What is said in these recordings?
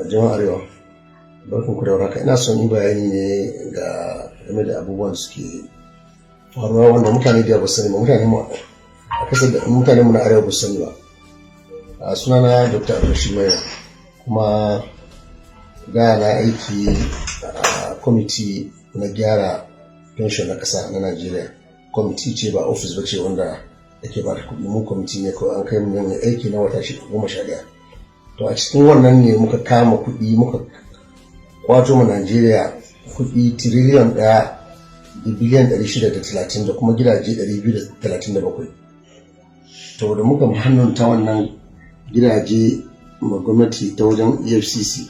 Jama'ar Arewa, barkan ku da warhaka. Ina son yi bayani ne ga game da abubuwan da suke faruwa wanda mutane da ba su sani ba, mutane mu a kasar da mutane mu na Arewa ba su sani ba. Sunana Dr. Abdulrashid Maina, kuma da na aiki a kwamiti na gyara pension na ƙasa na Najeriya. Kwamiti ce, ba ofis ba ce wanda ake ba da kuɗi. Mu kwamiti ne kawai, an kai mu yin aiki na wata 11. To, a cikin wannan ne muka kama kuɗi, muka kwato ma Najeriya kuɗi tiriliyan 1 da biliyan 630 da kuma gidaje 237. To, da muka hannunta wannan gidaje ma gwamnati ta wajen EFCC,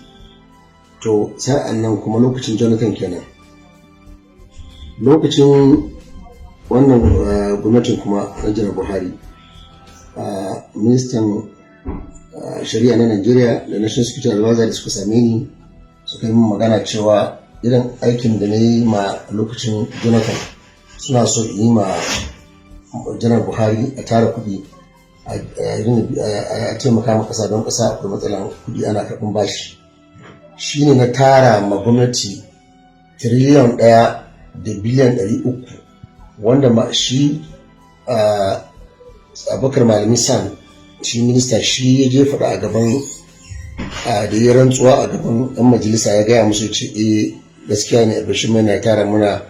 to sa'an nan kuma lokacin Jonathan kenan. Lokacin wannan gwamnatin kuma na Janar Buhari, ministan shari'a na Najeriya da National Security Advisor da suka same ni, suka yi min magana cewa irin aikin da na yi ma lokacin Jonathan suna so yi ma Janar Buhari, a tara kuɗi a taimaka ma ƙasa, don ƙasa akwai matsalan kuɗi, ana karɓin bashi. Shine na tara ma gwamnati tiriliyan 1 da biliyan 300, wanda ma shi Abubakar Malami SAN, shi minista, shi ya je faɗa a gaban da ya rantsuwa a gaban ɗan majalisa, ya gaya musu ce, "Eh, gaskiya ne, Abdulrashid Maina tara muna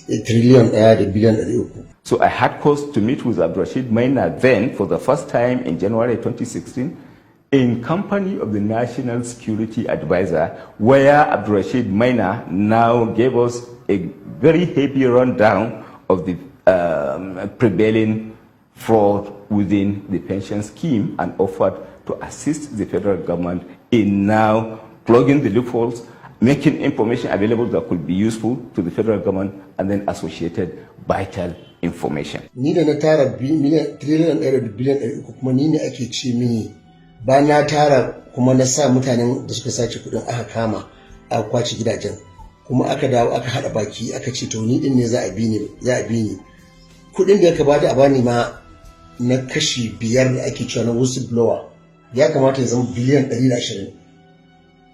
tiriliyan 1 da biliyan 300." So I had cause to meet with Abdulrashid Maina then for the first time in January 2016 in company of the National Security Advisor, where Abdulrashid Maina now gave us a very heavy rundown of the prevailing fraud within the pension scheme and offered to assist the federal government in now plugging the loopholes, making information available that could be useful to the federal government, and then associated vital information. Ni da na tara tiriliyan 1 da biliyan 300, kuma ni ne ake ce mini ba na tara, kuma na sa mutanen da suka sace kudin aka kama, aka kwace gidajen, kuma aka dawo aka haɗa baki aka ce to ni din ne za a bi ni, za a bi ni kudin da ya kamata a bani ma na kashi 5 da ake cewa na whistleblower, ya kamata ya zama biliyan 120.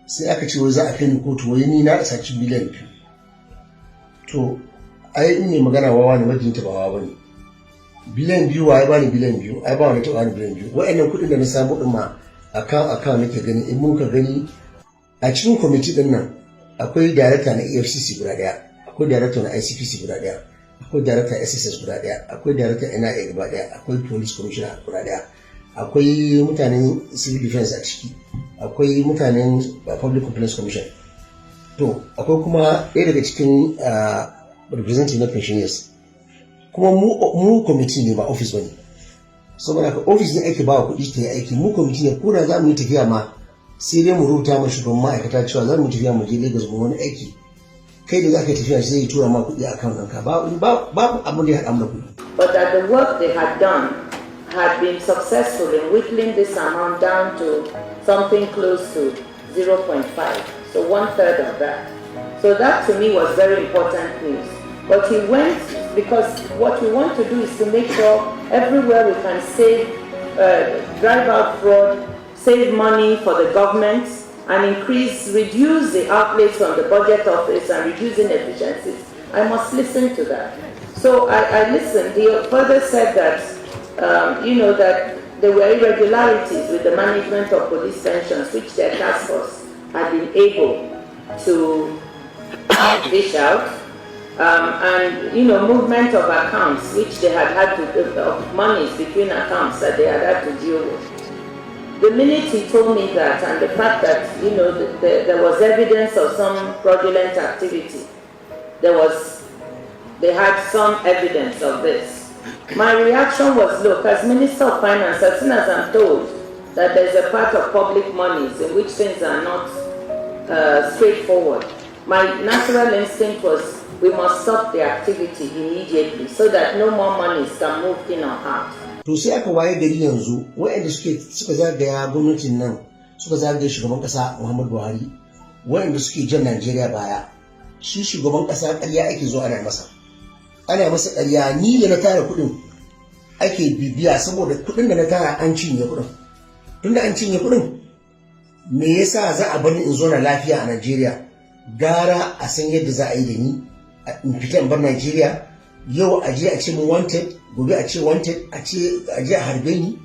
Sai aka ce wai za a kai ni kotu, wai ni na saci biliyan 2. To, ai in ne magana wawa ne, majinta ba wawa bane. Biliyan 2, waye bani biliyan 2? Ai ba wani taɓa bani biliyan 2. Wa'annan kuɗin da na samu ɗin ma akan nake gani. In muka gani a cikin kwamiti ɗin nan, akwai director na EFCC guda ɗaya, akwai director na ICPC guda ɗaya, akwai director SSS guda ɗaya, akwai director NIA guda ɗaya, akwai police commissioner guda ɗaya, akwai mutanen civil defense a ciki, akwai mutanen Public Complaints Commission. To, akwai kuma ɗaya daga cikin representative na pensioners. Kuma mu kwamiti ne, ba office bane. Saboda haka office ne ake ba wa kuɗi ta yi aiki, mu kwamiti ne. Ko da za mu yi tafiya ma, sai dai mu rubuta ma shugaban ma'aikata cewa za mu tafiya, mu je Lagos mu wani aiki. Kai da za ka yi tafiya, sai ya tura ma kuɗi a kan ɗinka. Babu abin da ya haɗa mu da kuɗi. But that the work they had done had been successful in whittling this amount down to something close to 0.5, so one third of that. So that to me was very important news. But he went, because what we want to do is to make sure everywhere we can save, drive out fraud, save money for the government, and increase, reduce the outlays from the budget office and reduce inefficiencies. I must listen to that. So I listened. He further said that there were irregularities with the management of police pensions, which their task force had been able to dish out. And movement of accounts, which they had had to, of monies between accounts that they had had to deal with. The minute he told me that, and the fact that there was evidence of some fraudulent activity, they had some evidence of this. My reaction was, look, as Minister of Finance, as soon as I'm told that there's a part of public monies in which things are not straightforward, my natural instinct was we must stop the activity immediately so that no more monies can move in or out. To, sai aka waye gari yanzu waɗanda suka zagaya gwamnatin nan, suka zagaya shugaban ƙasa Muhammadu Buhari, waɗanda suke jan Najeriya baya. Shi shugaban ƙasa ƙarya ake zo ana masa, ana masa ƙarya. Ni da na tara kuɗin ake bibiya, saboda kuɗin da na tara an cinye kuɗin. Tunda an cinye kuɗin Me yasa za a bani in zo na lafiya a Najeriya? Gara a san yadda za a yi da ni in fita in bar Najeriya. Yau a je a ce mun wanted, gobe a ce wanted, a ce a je a harbe ni.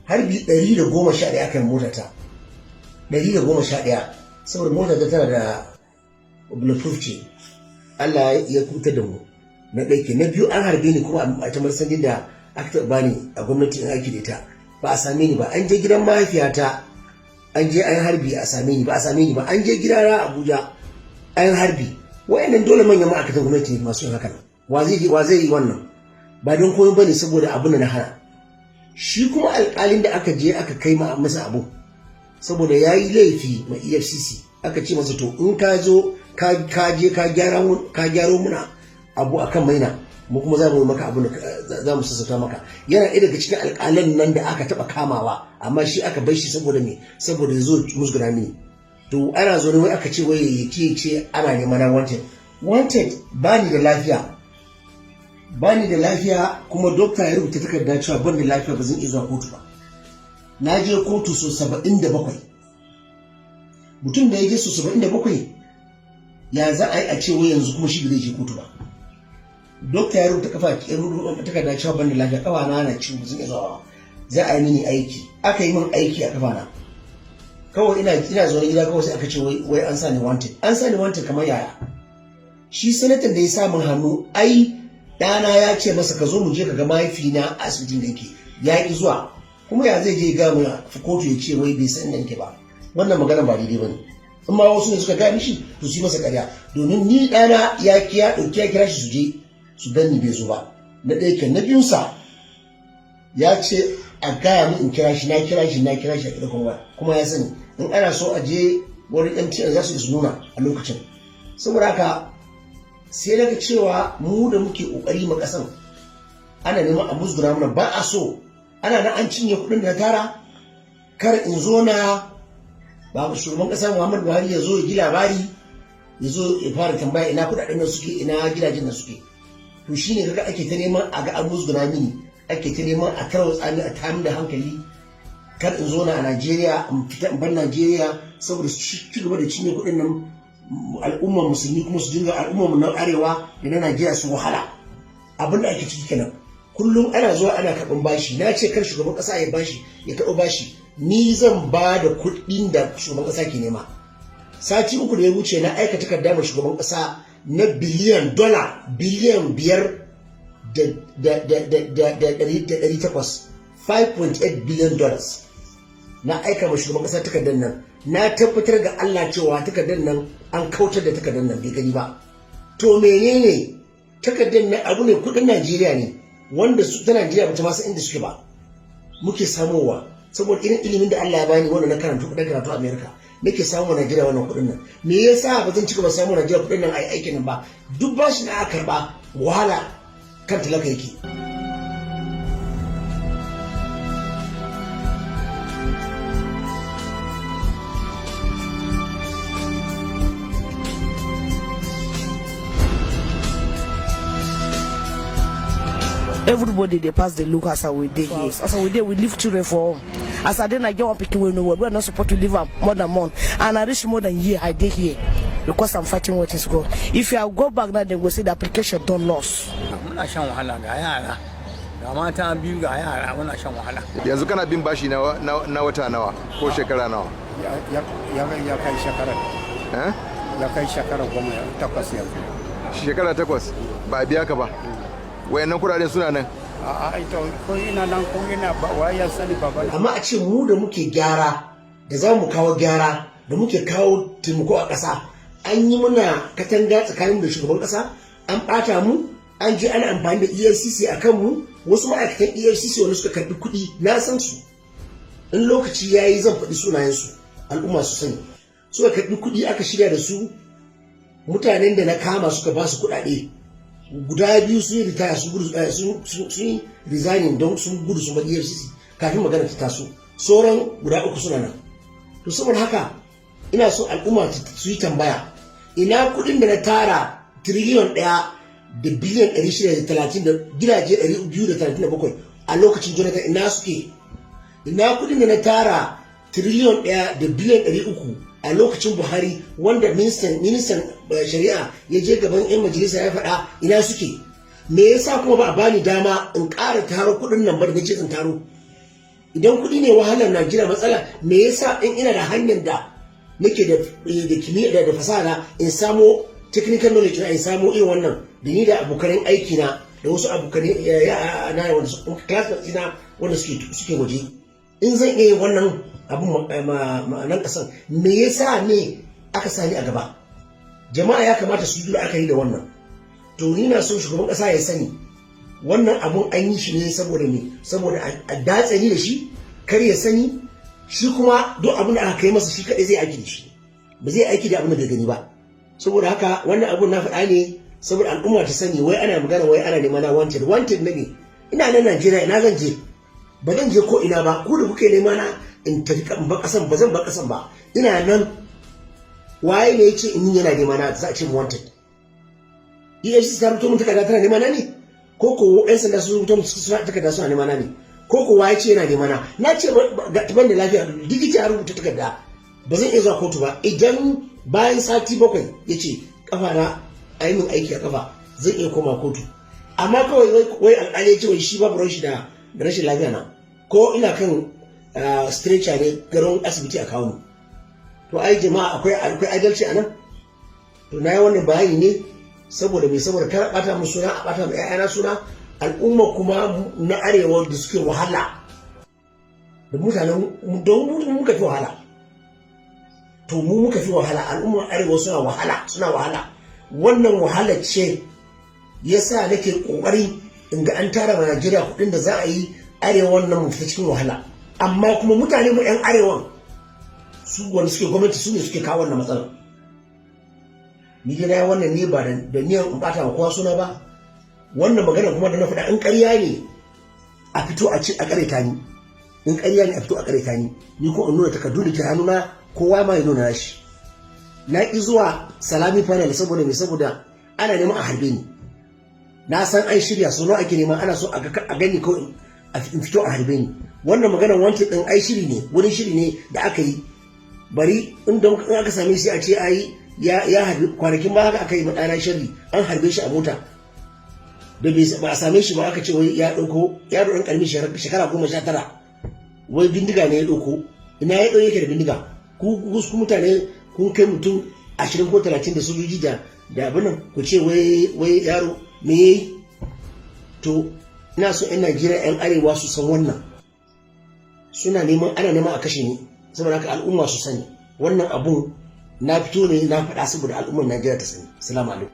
Harbi 111 aka yi motata, 111, saboda motata tana da bulletproof ce. Allah ya kubutar da mu. Na ɗaya ke. Na biyu, an harbe ni kuma a ta marsandin da aka taɓa bani a gwamnati in aiki da ita, ba a same ni ba. An je gidan mahaifiyata, an je an harbi, a same ni ba, a same ni ba. An je gidana Abuja, an harbi. Wayannan dole manyan ma'aikatan gwamnati ne masu yin hakan. Wa zai yi wannan? Ba don komai bane, saboda abin da na hana. Shi kuma alƙalin da aka je aka kai masa abu, saboda ya yi laifi ma EFCC, aka ce masa, to, in ka zo ka je ka gyaro muna abu akan Maina, mu kuma za mu yi maka abu da za mu sassauta maka. Yana ɗaya daga cikin alƙalan nan da aka taɓa kamawa, amma shi aka bar shi. Saboda me? Saboda ya zo musguna mini. To, ana zo ne wai aka ce wai ya ce ana neman na wanted, wanted. Ba ni da lafiya, ba ni da lafiya, kuma dokta ya rubuta takarda cewa ban da lafiya, ba zan iya zuwa kotu ba. Na je kotu so 77. Mutum da ya je so 77, ya za a yi a ce wai yanzu kuma shi ba zai je kotu ba? Dokta ya rubuta kafa, ya rubuta takarda cewa ban da lafiya, kafa na na ciwo, zan iya zuwa, za a yi mini aiki. Aka yi min aiki a kafa na. Kawai ina zaune gida, kawai sai aka ce wai an sa ni wanted. An sa ni wanted kamar yaya? Shi sanatan da ya sa min hannu, ai ɗana ya ce masa, ka zo mu je ka ga mahaifina a asibitin da yake, ya ki zuwa. Kuma ya zai je ga mu kotu ya ce wai bai san inda nake ba? Wannan magana ba daidai bane. In ma wasu ne suka gaya mishi, to su yi masa ƙarya, domin ni ɗana ya ki ya ɗauki ya kira shi su je su ganni, bai zo ba. Na ɗaya ke. Na biyunsa, ya ce a gaya min in kira shi, na kira shi, na kira shi a ƙirƙon waya, kuma ya sani in ana so a je wurin MTN za su su nuna a lokacin. Saboda haka sai daga cewa mu da muke kokari ma kasan, ana neman a musguna mana. Ba a so ana nan an cinye kuɗin da na tara. Kar in zo na ba shugaban ƙasa Muhammadu Buhari ya zo ya ji labari, ya zo ya fara tambaya ina kuɗaɗen nan suke, ina gidajen nan suke. To, shine kaga ake ta neman a ga an musguna mini, ake ta neman a tarwatsa ni, a tamin da hankali, kar in zo na a Najeriya, in fita in bar Najeriya, saboda su ci gaba da cinye kuɗin nan, al'ummar musulmi kuma su dinga, al'ummar na arewa da na Najeriya su wahala. Abin da ake ciki kenan. Kullum ana zuwa ana karɓan bashi. Na ce kar shugaban ƙasa ya bashi, ya karɓi bashi, ni zan ba da kuɗin da shugaban ƙasa ke nema. Sati 3 da ya wuce na aika takarda ma shugaban ƙasa na biliyan dola biliyan 5 da 800, $5.8 billion. Na aika ma shugaban ƙasa takardar nan. Na tabbatar ga Allah cewa takardar nan an kautar da takardar nan, bai gani ba. To, menene takardar nan? Abu ne kudin Najeriya ne wanda su ta Najeriya ba ta ma san inda suke ba muke samowa. Saboda irin ilimin da Allah ya bani, wanda na karatu kudin karatu America, nake samu Najeriya wannan kudin nan. Me yasa ba zan ci gaba samu Najeriya kudin nan ai aikin nan ba? Duk bashi da aka karba, wahala kan talaka yake. Everybody dey pass dey look as we dey here. As we dey, we leave children for home. As I dey na, get one pikin wey no well wey I no suppose to leave am more than month, and I reach more than year I dey here because I'm fighting what is God. If I go back now, dem go say the application don lost. Muna shan wahala, ga yara, ga mata biyu, ga yara, muna shan wahala. Yanzu kana bin bashi na wata nawa ko shekara nawa? Ya kai shekara Eh? Ya kai shekara 18 yanzu. Shekara 8 ba a biya ka ba. Wayannan kuɗaɗen suna nan? A a, ita ko ina nan ko ina ba, wa ya sani, baba? Amma a ce mu da muke gyara, da za mu kawo gyara, da muke kawo taimako a ƙasa, an yi muna katanga tsakanin da shugaban ƙasa, an ɓata mu, an je ana amfani da EFCC a kanmu. Wasu ma'aikatan EFCC wanda suka karɓi kuɗi, na san su, in lokaci ya yi zan faɗi sunayensu al'umma su sani. Suka karɓi kuɗi, aka shirya da su. Mutanen da na kama suka ba su kuɗaɗe, guda biyu sun yi ritaya, sun gudu, sun yi resigning don sun gudu sun bar EFCC kafin magana ta taso. Sauran guda uku suna nan. To, saboda haka ina so al'umma su yi tambaya, ina kuɗin da na tara, tiriliyon 1 da biliyan 630 da gidaje 237 a lokacin Jonathan, ina suke? Ina kuɗin da na tara? 1.3 tiriliyon a lokacin Buhari, wanda ministan shari'a ya je gaban 'yan majalisa ya faɗa, ina suke? Me yasa kuma ba a bani dama in ƙara taro kuɗin nan ba da nace in taro? Idan kuɗi ne wahalar Najeriya matsala, me yasa in ina da hanyar da nake da kimiyya da fasaha in samo technical knowledge na, in samo irin wannan da ni da abokan aiki na da wasu abokan na wanda classmates na wanda suke waje, in zan iya yin wannan abun nan kasan, me yasa ne aka sani a gaba? Jama'a ya kamata su yi la'akari da wannan. To, ni na son shugaban kasa ya sani wannan abun an yi shi ne saboda me? Saboda a datse ni da shi, kar ya sani. Shi kuma duk abin da aka kai masa, shi kaɗai zai aiki da shi, ba zai aiki da abin da bai gani ba. Saboda haka wannan abun na faɗa ne saboda al'umma ta sani. Wai ana magana wai ana nema na wanted, wanted na ne? Ina nan Najeriya, ina zan je? Ba zan je ko ina ba. Ku da kuke nema na in tafi in ba kasan, ba zan ba kasan ba, ina nan. Waye ne yace in yana nema na za a ce wanted? EFCC ta rubuto mun takarda tana nema na ne? Ko ko yan sanda sun rubuto mun takarda suna nema na ne? Ko ko waye ce yana nema na? Na ce ban da lafiya, likita ya rubuta takarda, ba zan iya zuwa kotu ba. Idan bayan sati 7 ya ce kafa na a yi min aiki a kafa, zan iya koma kotu. Amma kawai wai alƙali ya ce wai shi babu ruwan shi da rashin lafiya na, ko ina kan stretcher ne garin asibiti a kawo mu. To ai jama'a, akwai adalci a nan? To, na yi wannan bayani ne saboda me? Saboda kar a bata mu suna, a bata mu ƴaƴana suna, al'umma kuma na arewa da suke wahala, da mutanen don mu muka fi wahala. To, mu muka fi wahala, al'ummar arewa suna wahala, suna wahala. Wannan wahala ce yasa nake kokari in ga an tara ma Najeriya kuɗin da za a yi arewa wannan mu fita cikin wahala. Amma kuma mutane mu 'yan arewan, su wanda suke gwamnati, su ne suke kawo wannan matsalar. Ni dai na wannan ne ba da niyan in bata ma kowa suna ba. Wannan magana kuma da na faɗa, in ƙarya ne a fito a ce a ƙareta ni. In ƙarya ne a fito a ƙareta ni, ni ko in nuna takardu da ke hannuna, kowa ma ya nuna nashi. Na ƙi zuwa Salami panel saboda me? Saboda ana neman a harbe ni. Na san an shirya, so nawa ake nema, ana so a gani ko in fito a harbe ni. Wannan maganar wancan ɗin ai shiri ne, wurin shiri ne da aka yi. Bari in aka same shi a ce ai ya harbi. Kwanakin ba haka aka yi ɗana shiri, an harbe shi a mota da ba a same shi ba, aka ce wai ya ɗauko yaro ɗan ƙarami shekara 19, wai bindiga ne ya ɗauko. Ina ya ɗau yake da bindiga? Ku mutane kun kai mutum 20 ko 30 da sojoji da abin nan, ku ce wai yaro me yayi? To, ina so 'yan Najeriya, 'yan arewa su san wannan suna neman, ana neman a kashe ni. Saboda haka al'umma su sani wannan abun na fito ne na faɗa saboda al'ummar Najeriya ta sani. Salamu alaikum.